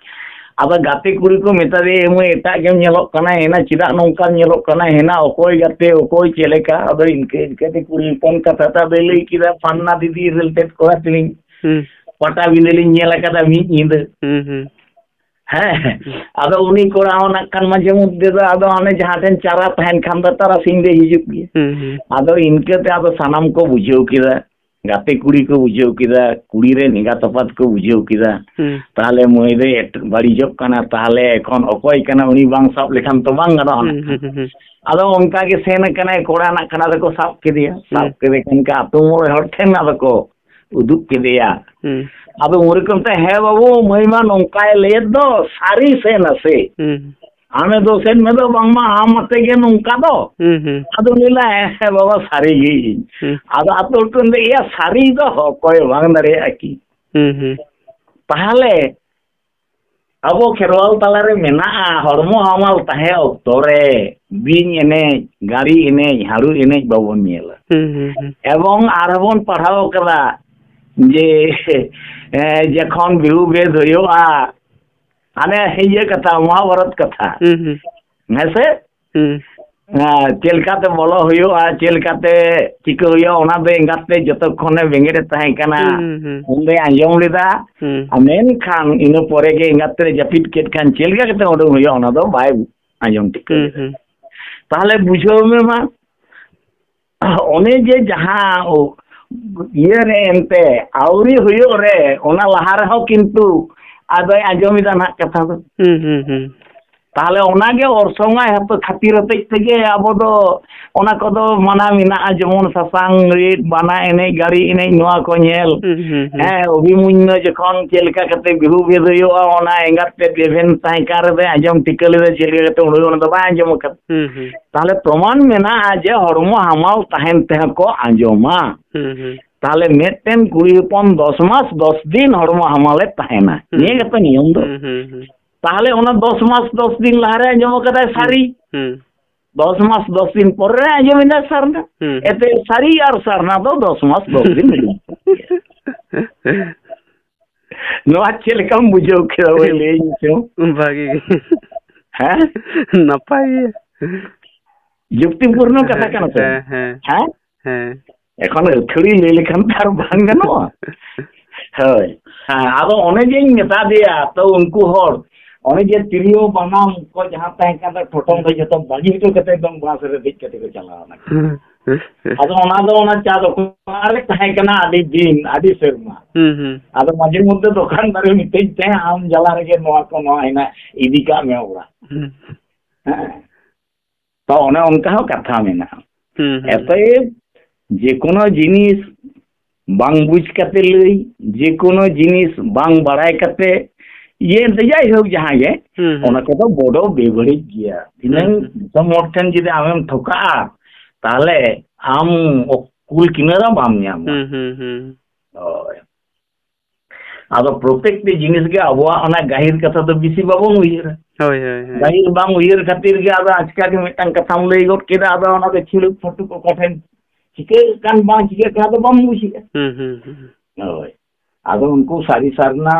ᱟᱫᱚ ᱜᱟᱛᱮ ᱠᱩᱲᱤ ᱠᱚ ᱢᱮᱛᱟ ᱫᱮᱭᱟ, "ᱮ ᱢᱟᱹᱭ, ᱮᱴᱟᱜ ᱜᱮᱢ ᱧᱮᱞᱚᱜ ᱠᱟᱱᱟ, ᱦᱮᱱᱟ ᱪᱮᱫᱟᱜ ᱱᱚᱝᱠᱟᱢ ᱧᱮᱞᱚᱜ ᱠᱟᱱᱟ, ᱦᱮᱱᱟ ᱚᱠᱚᱭ ᱜᱟᱛᱮ, ᱚᱠᱚᱭ ᱪᱮᱫ ᱞᱮᱠᱟ?" ᱟᱫᱚ ᱤᱱᱠᱟᱹ ᱤᱱᱠᱟᱹ ᱛᱮ ᱠᱩᱲᱤ ᱦᱚᱯᱚᱱ ᱠᱟᱛᱷᱟ ᱛᱮ ᱟᱫᱚᱭ ᱞᱟᱹᱭ ᱠᱮᱫᱟ, "ᱯᱷᱟᱱᱱᱟ ᱫᱤᱫᱤ ᱨᱤᱞᱮᱴᱮᱰ ᱠᱚᱲᱟ ᱛᱤᱧ, ᱦᱩᱸ᱾ ᱯᱟᱴᱟᱵᱤᱸᱫᱟᱹ ᱞᱤᱧ ᱧᱮᱞ ᱟᱠᱟᱫᱟ ᱢᱤᱫ ᱧᱤᱫᱟᱹ᱾" ᱦᱩᱸ, ᱦᱩᱸ᱾ ᱦᱮᱸ, ᱦᱩᱸ᱾ ᱟᱫᱚ ᱩᱱᱤ ᱠᱚᱲᱟ ᱦᱚᱸ ᱱᱟᱜ ᱠᱷᱟᱱ ᱢᱟᱡᱷᱮ ᱢᱚᱫᱽᱫᱷᱮ ᱫᱚ ᱟᱫᱚ ᱦᱟᱱᱮ ᱡᱟᱦᱟᱸ ᱴᱷᱮᱱ ᱪᱟᱨᱟ ᱛᱟᱦᱮᱱ ᱠᱷᱟᱱ ᱫᱚ ᱛᱟᱨᱟᱥᱤᱧ ᱫᱚᱭ ᱦᱤᱡᱩᱜ ᱜᱮᱭᱟ᱾ ᱦᱩᱸ, ᱦᱩᱸ᱾ ᱟᱫᱚ ᱤᱱᱠᱟᱹᱛᱮ ᱟᱫᱚ ᱥᱟᱱᱟᱢ ᱠᱚ ᱵᱩᱡᱷᱟᱹᱣ ᱠᱮᱫᱟ, ᱜᱟᱛᱮ ᱠᱩᱲᱤ ᱠᱚ ᱵᱩᱡᱷᱟᱹᱣ ᱠᱮᱫᱟ, ᱠᱩᱲᱤ ᱨᱮᱱ ᱮᱸᱜᱟᱛ ᱟᱯᱟᱛ ᱠᱚ ᱵᱩᱡᱷᱟᱹᱣ ᱠᱮᱫᱟ, ᱦᱩᱸ᱾ ᱛᱟᱦᱞᱮ ᱢᱟᱹᱭ ᱫᱚᱭ ᱮᱴ-, ᱵᱟᱹᱲᱤᱡᱚᱜ ᱠᱟᱱᱟ, ᱛᱟᱦᱞᱮ ᱮᱠᱷᱚᱱ ᱚᱠᱚᱭ ᱠᱟᱱᱟ ᱩᱱᱤ ᱵᱟᱝ ᱥᱟᱵ ᱞᱮᱠᱷᱟᱱ ᱛᱚ ᱵᱟᱝ ᱜᱟᱱᱚᱜᱼᱟ ᱦᱩᱸ, ᱱᱟᱜ ᱠᱷᱟᱱ᱾ ᱦᱩᱸ, ᱦᱩᱸ, ᱦᱩᱸ᱾ ᱟᱫᱚ ᱚᱱᱠᱟ ᱜᱮ ᱥᱮᱱ ᱟᱠᱟᱱᱟᱭ ᱠᱚᱲᱟ, ᱱᱟᱜ ᱠᱷᱟᱱ ᱟᱫᱚ ᱠᱚ ᱥᱟᱵ ᱠᱮᱫᱮᱭᱟ, ᱥᱟᱵ ᱦᱩᱸ᱾ ᱠᱮᱫᱮ ᱠᱷᱟᱱ ᱜᱮ ᱟᱛᱳ ᱢᱚᱬᱮ ᱦᱚᱲ ᱴᱷᱮᱱ ᱟᱫᱚ ᱠᱚ ᱩᱫᱩᱜ ᱠᱮᱫᱮᱭᱟ᱾ ᱦᱩᱸ᱾ ᱟᱫᱚ ᱩᱱ ᱨᱮᱠᱚ ᱢᱮᱛᱟᱭᱟ, "ᱦᱮᱸ ᱵᱟᱹᱵᱩ, ᱢᱟᱹᱭ ᱢᱟ ᱱᱚᱝᱠᱟᱭ ᱞᱟᱹᱭᱮᱫ ᱫᱚ, ᱥᱟᱹᱨᱤ ᱥᱮ ᱱᱟᱥᱮ?" ᱦᱩᱸ᱾ ᱟᱢᱮ ᱫᱳᱥᱮᱫ ᱢᱮ ᱫᱚ ᱵᱟᱝᱢᱟ ᱟᱢ ᱟᱛᱮ ᱜᱮ ᱱᱚᱝᱠᱟ ᱫᱚ᱾ ᱦᱩᱸ, ᱦᱩᱸ᱾ ᱟᱫᱚ ᱩᱱᱤ ᱞᱟᱹᱭᱟ, "ᱦᱮᱸ ᱵᱟᱵᱟ, ᱥᱟᱹᱨᱤ ᱜᱮ ᱤᱧ᱾" ᱦᱩᱸ᱾ ᱟᱫᱚ ᱟᱛᱳ ᱦᱚᱲ ᱠᱚ ᱢᱮᱱᱫᱟ, "ᱮᱭᱟ, ᱥᱟᱹᱨᱤ ᱫᱚ ᱚᱠᱚᱭ ᱵᱟᱝ ᱫᱟᱲᱮᱭᱟᱜᱼᱟ ᱠᱤ?" ᱦᱩᱸ, ᱦᱩᱸ᱾ ᱛᱟᱦᱞᱮ ᱟᱵᱚ ᱠᱷᱮᱨᱣᱟᱞ ᱛᱟᱞᱟᱨᱮ ᱢᱮᱱᱟᱜᱼᱟ, ᱦᱚᱲᱢᱚ ᱦᱟᱢᱟᱞ ᱛᱟᱦᱮᱸ ᱚᱠᱛᱚ ᱨᱮ ᱵᱤᱧ ᱮᱱᱮᱡ, ᱜᱟᱹᱲᱤ ᱮᱱᱮᱡ, ᱦᱟᱹᱲᱩ ᱮᱱᱮᱡ ᱵᱟᱵᱚᱱ ᱧᱮᱞᱟ᱾ ᱦᱩᱸ, ᱦᱩᱸ, ᱦᱩᱸ᱾ ᱮᱵᱚᱝ ᱟᱨᱦᱚᱸ ᱵᱚᱱ ᱯᱟᱲᱦᱟᱣ ᱠᱟᱫᱟ ᱡᱮ, ᱮ, ᱡᱚᱠᱷᱚᱱ ᱵᱤᱦᱩ ᱵᱮᱫ ᱦᱩᱭᱩᱜᱼᱟ, ᱦᱟᱱᱮ ᱤᱭᱟᱹ ᱠᱟᱛᱷᱟ, ᱢᱚᱦᱟᱵᱷᱟᱨᱚᱛ ᱠᱟᱛᱷᱟ᱾ ᱦᱩᱸ, ᱦᱩᱸ᱾ ᱦᱮᱸ ᱥᱮ? ᱦᱩᱸ᱾ ᱦᱮᱸ, ᱪᱮᱫ ᱞᱮᱠᱟᱛᱮ ᱵᱚᱞᱚ ᱦᱩᱭᱩᱜᱼᱟ, ᱪᱮᱫ ᱞᱮᱠᱟᱛᱮ ᱪᱤᱠᱟᱹ ᱦᱩᱭᱩᱜᱼᱟ, ᱚᱱᱟ ᱫᱚ ᱮᱸᱜᱟᱛ ᱛᱮ ᱡᱚᱛᱚ ᱠᱷᱚᱱᱮ ᱵᱮᱸᱜᱮᱫ ᱮ ᱛᱟᱦᱮᱸ ᱠᱟᱱᱟ, ᱦᱩᱸ, ᱦᱩᱸ, ᱦᱩᱸ᱾ ᱩᱱᱫᱚᱭ ᱟᱸᱡᱚᱢ ᱞᱮᱫᱟ᱾ ᱦᱩᱸ᱾ ᱟᱨ ᱢᱮᱱᱠᱷᱟᱱ ᱤᱱᱟᱹ ᱯᱚᱨᱮ ᱜᱮ ᱮᱸᱜᱟᱛ ᱛᱮ ᱡᱟᱹᱯᱤᱫ ᱠᱮᱫ ᱠᱷᱟᱱ ᱪᱮᱫ ᱞᱮᱠᱟ ᱠᱟᱛᱮ ᱩᱰᱩᱝ ᱦᱩᱭᱩᱜᱼᱟ, ᱚᱱᱟ ᱫᱚ ᱵᱟᱭ ᱟᱸᱡᱚᱢ ᱴᱷᱤᱠᱟᱹ ᱦᱩᱸ, ᱞᱮᱫᱟ᱾ ᱦᱩᱸ᱾ ᱛᱟᱦᱞᱮ ᱵᱩᱡᱷᱟᱹᱣ ᱢᱮ ᱢᱟ, ᱚᱱᱮ ᱡᱮ ᱡᱟᱦᱟᱸ ᱤᱭᱟᱹ ᱨᱮ ᱮᱱᱛᱮ ᱟᱹᱣᱨᱤ ᱦᱩᱭᱩᱜ ᱨᱮ, ᱚᱱᱟ ᱞᱟᱦᱟ ᱨᱮᱦᱚᱸ ᱠᱤᱱᱛᱩ ᱟᱫᱚᱭ ᱟᱸᱡᱚᱢᱮᱫᱟ ᱱᱟᱦᱟᱜ ᱠᱟᱛᱷᱟ ᱫᱚ᱾ ᱦᱩᱸ, ᱦᱩᱸ, ᱦᱩᱸ᱾ ᱛᱟᱦᱞᱮ ᱚᱱᱟᱜᱮ ᱚᱨᱥᱚᱝ ᱟᱭ ᱦᱟᱯᱮ ᱠᱷᱟᱹᱛᱤᱨ ᱦᱚᱛᱮᱡ ᱛᱮᱜᱮ ᱟᱵᱚ ᱫᱚ ᱚᱱᱟ ᱠᱚᱫᱚ ᱢᱟᱱᱟ ᱢᱮᱱᱟᱜᱼᱟ, ᱡᱮᱢᱚᱱ ᱥᱟᱥᱟᱝ ᱨᱤᱫ, ᱵᱟᱱᱟ ᱮᱱᱮᱡ, ᱜᱟᱹᱲᱤ ᱮᱱᱮᱡ, ᱱᱚᱣᱟ ᱠᱚ ᱧᱮᱞ᱾ ᱦᱩᱸ, ᱦᱩᱸ, ᱦᱩᱸ᱾ ᱦᱮᱸ, ᱚᱵᱷᱤᱢᱚᱱᱭᱩ ᱡᱚᱠᱷᱚᱱ ᱪᱮᱫ ᱞᱮᱠᱟ ᱠᱟᱛᱮ ᱵᱤᱦᱩ ᱵᱷᱮᱫ ᱦᱩᱭᱩᱜᱼᱟ, ᱚᱱᱟ ᱮᱸᱜᱟᱛ ᱛᱮᱫ ᱮᱵᱷᱮᱱ ᱛᱟᱦᱮᱸ ᱠᱟᱱ ᱨᱮᱫᱚᱭ ᱟᱸᱡᱚᱢ ᱴᱷᱤᱠᱟᱹ ᱞᱮᱫᱟ, ᱪᱮᱫ ᱞᱮᱠᱟ ᱠᱟᱛᱮ ᱩᱰᱩᱠ, ᱚᱱᱟ ᱫᱚ ᱵᱟᱭ ᱟᱸᱡᱚᱢ ᱟᱠᱟᱫᱟ᱾ ᱦᱩᱸ, ᱦᱩᱸ᱾ ᱛᱟᱦᱞᱮ ᱯᱨᱚᱢᱟᱱ ᱢᱮᱱᱟᱜᱼᱟ ᱡᱮ ᱦᱚᱲᱢᱚ ᱦᱟᱢᱟᱞ ᱛᱟᱦᱮᱱ ᱛᱮᱦᱚᱸ ᱠᱚ ᱟᱸᱡᱚᱢᱟ᱾ ᱦᱩᱸ, ᱦᱩᱸ᱾ ᱛᱟᱦᱞᱮ ᱢᱤᱫᱴᱮᱱ ᱠᱩᱲᱤ ᱦᱚᱯᱚᱱ ᱫᱚᱥ ᱢᱟᱥ ᱫᱚᱥ ᱫᱤᱱ ᱦᱚᱲᱢᱚ ᱦᱟᱢᱟᱞᱮ ᱛᱟᱦᱮᱱᱟ᱾ ᱦᱩᱸ᱾ ᱱᱤᱭᱟᱹ ᱜᱮᱛᱚ ᱱᱤᱭᱚᱢ ᱫᱚ᱾ ᱦᱩᱸ, ᱦᱩᱸ, ᱦᱩᱸ᱾ ᱛᱟᱦᱞᱮ ᱚᱱᱟ ᱫᱚᱥ ᱢᱟᱥ ᱫᱚᱥ ᱫᱤᱱ ᱞᱟᱦᱟᱨᱮ ᱟᱸᱡᱚᱢ ᱟᱠᱟᱫᱟᱭ ᱥᱟᱹᱨᱤ᱾ ᱦᱩᱸ᱾ ᱫᱚᱥ ᱢᱟᱥ ᱫᱚᱥ ᱫᱤᱱ ᱯᱚᱨᱮ ᱟᱸᱡᱚᱢ ᱮᱫᱟ ᱥᱟᱨᱱᱟ᱾ ᱦᱩᱸ᱾ ᱮᱛᱮ ᱥᱟᱹᱨᱤ ᱟᱨ ᱥᱟᱨᱱᱟ ᱫᱚ ᱫᱚᱥ ᱢᱟᱥ ᱫᱚᱥ ᱫᱤᱱ ᱦᱩᱭᱩᱜ ᱠᱟᱱᱟ᱾ ᱱᱚᱣᱟ ᱪᱮᱫ ᱞᱮᱠᱟᱢ ᱵᱩᱡᱷᱟᱹᱣ ᱠᱮᱫᱟ ᱵᱷᱟᱹᱭ, ᱞᱟᱹᱭᱟᱹᱧ ᱢᱮᱥᱮ? ᱵᱷᱟᱜᱤ ᱜᱮ᱾ ᱦᱮᱸ? ᱱᱟᱯᱟᱭ ᱜᱮ᱾ ᱡᱩᱠᱛᱤᱯᱩᱨᱱᱚ ᱠᱟᱛᱷᱟ ᱠᱟᱱᱟ ᱥᱮ? ᱦᱮᱸ, ᱦᱮᱸ᱾ ᱦᱮᱸ? ᱦᱮᱸ᱾ ᱮᱠᱷᱚᱱ ᱟᱹᱛᱷᱟᱹᱲᱤ ᱞᱟᱹᱭ ᱞᱮᱠᱷᱟᱱ ᱛᱚ ᱟᱨ ᱵᱟᱝ ᱜᱟᱱᱚᱜᱼᱟ᱾ ᱦᱳᱭ᱾ ᱦᱮᱸ, ᱟᱫᱚ ᱚᱱᱮ ᱡᱮᱧ ᱢᱮᱛᱟ ᱫᱮᱭᱟ, ᱛᱚ ᱩᱱᱠᱩ ᱦᱚᱲ, ᱚᱱᱮ ᱡᱮ ᱛᱤᱨᱭᱳ ᱵᱟᱱᱟᱢ ᱠᱚ ᱡᱟᱦᱟᱸ ᱛᱟᱦᱮᱸ ᱠᱟᱱ ᱛᱟᱠᱚᱣᱟ, ᱴᱷᱚᱴᱚᱝ ᱫᱚ ᱡᱚᱛᱚ ᱵᱟᱹᱜᱤ ᱦᱚᱴᱚ ᱠᱟᱛᱮ ᱮᱠᱫᱚᱢ ᱵᱟᱥ ᱨᱮ ᱫᱮᱡ ᱠᱟᱛᱮ ᱠᱚ ᱪᱟᱞᱟᱣ ᱮᱱᱟ᱾ ᱟᱫᱚ ᱚᱱᱟ ᱫᱚ ᱚᱱᱟ ᱪᱟ ᱫᱚᱠᱟᱱ ᱨᱮ ᱛᱟᱦᱮᱸ ᱠᱟᱱᱟ ᱟᱹᱰᱤ ᱫᱤᱱ, ᱟᱹᱰᱤ ᱥᱮᱨᱢᱟ᱾ ᱦᱩᱸ, ᱦᱩᱸ᱾ ᱟᱫᱚ ᱢᱟᱡᱷᱮ ᱢᱚᱫᱽᱫᱷᱮ ᱫᱚᱠᱟᱱᱫᱟᱨᱮ ᱢᱤᱛᱟᱹᱧ ᱛᱟᱦᱮᱸ, "ᱟᱢ ᱡᱟᱞᱟ ᱨᱮᱜᱮ ᱱᱚᱣᱟ ᱠᱚ, ᱱᱚᱣᱟ ᱦᱮᱱᱟᱜ, ᱤᱫᱤ ᱠᱟᱜ ᱢᱮ ᱚᱲᱟᱜ᱾" ᱦᱩᱸ᱾ ᱦᱮᱸ᱾ ᱛᱚ ᱚᱱᱮ ᱚᱱᱠᱟ ᱦᱚᱸ ᱠᱟᱛᱷᱟ ᱢᱮᱱᱟᱜᱼᱟ᱾ ᱦᱩᱸ, ᱦᱩᱸ᱾ ᱚᱛᱚᱮᱵ ᱡᱮᱠᱳᱱᱳ ᱡᱤᱱᱤᱥ ᱵᱟᱝ ᱵᱩᱡᱽ ᱠᱟᱛᱮ ᱞᱟᱹᱭ, ᱡᱮᱠᱳᱱᱳ ᱡᱤᱱᱤᱥ ᱵᱟᱝ ᱵᱟᱲᱟᱭ ᱠᱟᱛᱮ ᱤᱭᱟᱹ ᱮᱱᱛᱮ, ᱡᱟᱭᱦᱳᱠ ᱡᱟᱦᱟᱸ ᱜᱮ, ᱦᱩᱸ, ᱦᱩᱸ᱾ ᱚᱱᱟ ᱠᱚᱫᱚ ᱵᱚᱰᱚ ᱵᱮᱵᱟᱹᱲᱤᱡ ᱜᱮᱭᱟ᱾ ᱛᱤᱱᱟᱹᱝ ᱦᱩᱸ, ᱦᱩᱸ᱾ ᱫᱤᱥᱚᱢ ᱦᱚᱲ ᱴᱷᱮᱱ ᱡᱩᱫᱤ ᱟᱢᱮᱢ ᱴᱷᱚᱠᱟᱜᱼᱟ, ᱛᱟᱦᱞᱮ ᱟᱢ ᱠᱩᱞ ᱠᱤᱱᱟᱹᱨᱟ ᱵᱟᱢ ᱧᱟᱢᱟ᱾ ᱦᱩᱸ, ᱦᱩᱸ, ᱦᱩᱸ᱾ ᱦᱳᱭ᱾ ᱟᱫᱚ ᱯᱨᱚᱛᱮᱠᱴᱤ ᱡᱤᱱᱤᱥ ᱜᱮ ᱟᱵᱚᱣᱟᱜ ᱚᱱᱟ ᱜᱟᱹᱦᱤᱨ ᱠᱟᱛᱷᱟ ᱫᱚ ᱵᱮᱥᱤ ᱵᱟᱵᱚᱱ ᱩᱭᱦᱟᱹᱨᱟ᱾ ᱦᱳᱭ, ᱦᱳᱭ, ᱦᱳᱭ᱾ ᱜᱟᱹᱦᱤᱨ ᱵᱟᱝ ᱩᱭᱦᱟᱹᱨ ᱠᱷᱟᱹᱛᱤᱨ ᱜᱮ ᱟᱫᱚ ᱟᱪᱠᱟ ᱜᱮ ᱢᱤᱫᱴᱟᱝ ᱠᱟᱛᱷᱟᱢ ᱞᱟᱹᱭ ᱜᱚᱫ ᱠᱮᱫᱟ, ᱟᱫᱚ ᱚᱱᱟ ᱫᱚ ᱪᱷᱤᱲᱩᱠ ᱯᱷᱟᱹᱴᱩᱠ ᱚᱠᱟ ᱴᱷᱮᱱ ᱪᱤᱠᱟᱹᱜ ᱠᱟᱱ ᱵᱟᱝ ᱪᱤᱠᱟᱹᱜ ᱠᱟᱱ ᱟᱫᱚ ᱵᱟᱢ ᱵᱩᱡᱷᱟᱹᱜᱼᱟ᱾ ᱦᱩᱸ, ᱦᱩᱸ, ᱦᱩᱸ᱾ ᱦᱳᱭ᱾ ᱟᱫᱚ ᱩᱱᱠᱩ ᱥᱟᱹᱨᱤ ᱥᱟᱨᱱᱟ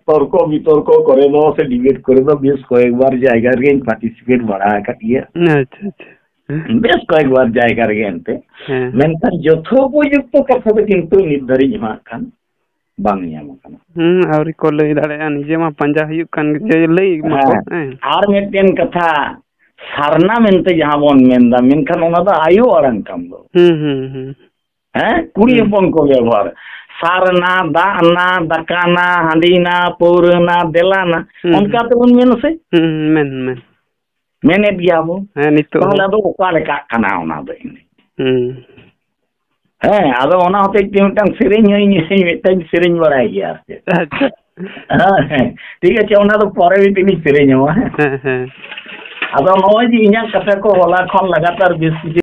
ᱛᱚᱨᱠᱚ ᱵᱤᱛᱚᱨᱠᱚ ᱠᱚᱨᱮ ᱫᱚ ᱥᱮ ᱰᱤᱵᱮᱴ ᱠᱚᱨᱮ ᱫᱚ ᱵᱮᱥ ᱠᱚᱭᱮᱠ ᱵᱟᱨ ᱡᱟᱭᱜᱟ ᱨᱮᱜᱮᱧ ᱯᱟᱨᱴᱤᱥᱤᱯᱮᱴ ᱵᱟᱲᱟ ᱟᱠᱟᱫ ᱜᱮᱭᱟ᱾ ᱟᱪᱪᱷᱟ, ᱟᱪᱪᱷᱟ᱾ ᱵᱮᱥ ᱠᱚᱭᱮᱠ ᱵᱟᱨ ᱡᱟᱭᱜᱟ ᱨᱮᱜᱮ ᱮᱱᱛᱮ᱾ ᱦᱮᱸ᱾ ᱢᱮᱱᱠᱷᱟᱱ ᱡᱚᱛᱷᱚᱯᱚᱡᱩᱠᱛᱚ ᱠᱟᱛᱷᱟ ᱫᱚ ᱠᱤᱱᱛᱩ ᱱᱤᱛ ᱫᱷᱟᱹᱨᱤᱡ ᱦᱚᱸ ᱦᱟᱸᱜ ᱠᱷᱟᱱ ᱵᱟᱝ ᱧᱟᱢ ᱟᱠᱟᱱᱟ᱾ ᱦᱩᱸ, ᱟᱹᱣᱨᱤ ᱠᱚ ᱞᱟᱹᱭ ᱫᱟᱲᱮᱭᱟᱜᱼᱟ, ᱱᱤᱡᱮ ᱢᱟ ᱯᱟᱸᱡᱟ ᱦᱩᱭᱩᱜ ᱠᱟᱱ ᱜᱮ, ᱡᱮ ᱞᱟᱹᱭ ᱢᱟᱠᱚ, ᱦᱮᱸ᱾ ᱦᱮᱸ᱾ ᱟᱨ ᱢᱤᱫᱴᱮᱱ ᱠᱟᱛᱷᱟ, ᱥᱟᱨᱱᱟ ᱢᱮᱱᱛᱮ ᱡᱟᱦᱟᱸ ᱵᱚᱱ ᱢᱮᱱᱫᱟ, ᱢᱮᱱᱠᱷᱟᱱ ᱚᱱᱟ ᱫᱚ ᱟᱭᱳ ᱟᱲᱟᱝ ᱠᱟᱱ ᱫᱚ᱾ ᱦᱩᱸ, ᱦᱩᱸ, ᱦᱩᱸ᱾ ᱦᱮᱸ, ᱠᱩᱲᱤ ᱦᱩᱸ᱾ ᱦᱚᱯᱚᱱ ᱠᱚ ᱵᱮᱵᱚᱦᱟᱨ᱾ ᱥᱟᱨ ᱮᱱᱟ, ᱫᱟᱜ ᱮᱱᱟ, ᱫᱟᱠᱟ ᱮᱱᱟ, ᱦᱟᱺᱰᱤ ᱮᱱᱟ, ᱯᱟᱹᱣᱨᱟᱹ ᱮᱱᱟ, ᱫᱮᱞᱟ ᱮᱱᱟ, ᱦᱩᱸ, ᱚᱱᱠᱟ ᱦᱩᱸ᱾ ᱛᱮᱵᱚᱱ ᱢᱮᱱᱟ ᱥᱮ? ᱦᱩᱸ, ᱦᱩᱸ, ᱢᱮᱱ, ᱢᱮᱱ᱾ ᱢᱮᱱᱮᱫ ᱜᱮᱭᱟ ᱵᱚ᱾ ᱦᱮᱸ, ᱱᱤᱛᱚᱜ ᱛᱟᱦᱚᱞᱮ ᱦᱚᱸ᱾ ᱟᱫᱚ ᱚᱠᱟ ᱞᱮᱠᱟᱜ ᱠᱟᱱᱟ ᱚᱱᱟ ᱫᱚ ᱤᱧ? ᱦᱩᱸ᱾ ᱦᱮᱸ, ᱟᱫᱚ ᱚᱱᱟ ᱦᱚᱛᱮᱡ ᱛᱮ ᱢᱤᱫᱴᱟᱝ ᱥᱮᱨᱮᱧ ᱦᱚᱸ ᱤᱧ ᱢᱤᱫᱴᱟᱝ ᱥᱮᱨᱮᱧ ᱵᱟᱲᱟᱭ ᱜᱮᱭᱟ ᱟᱨ ᱪᱮᱫ᱾ ᱟᱪᱪᱷᱟ᱾ ᱦᱮᱸ, ᱦᱮᱸ, ᱴᱷᱤᱠ ᱟᱪᱷᱮ, ᱚᱱᱟ ᱫᱚ ᱯᱚᱨᱮ ᱢᱤᱫ ᱫᱤᱱ ᱤᱧ ᱥᱮᱨᱮᱧᱟ, ᱦᱮᱸ᱾ ᱦᱮᱸ, ᱦᱮᱸ᱾ ᱟᱫᱚ ᱱᱚᱜᱼᱚᱭ ᱡᱮ ᱤᱧᱟᱹᱜ ᱠᱟᱛᱷᱟ ᱠᱚ ᱦᱚᱞᱟ ᱠᱷᱚᱱ ᱞᱟᱜᱟᱛᱟᱨ ᱵᱮᱥ ᱠᱤᱪᱷᱩ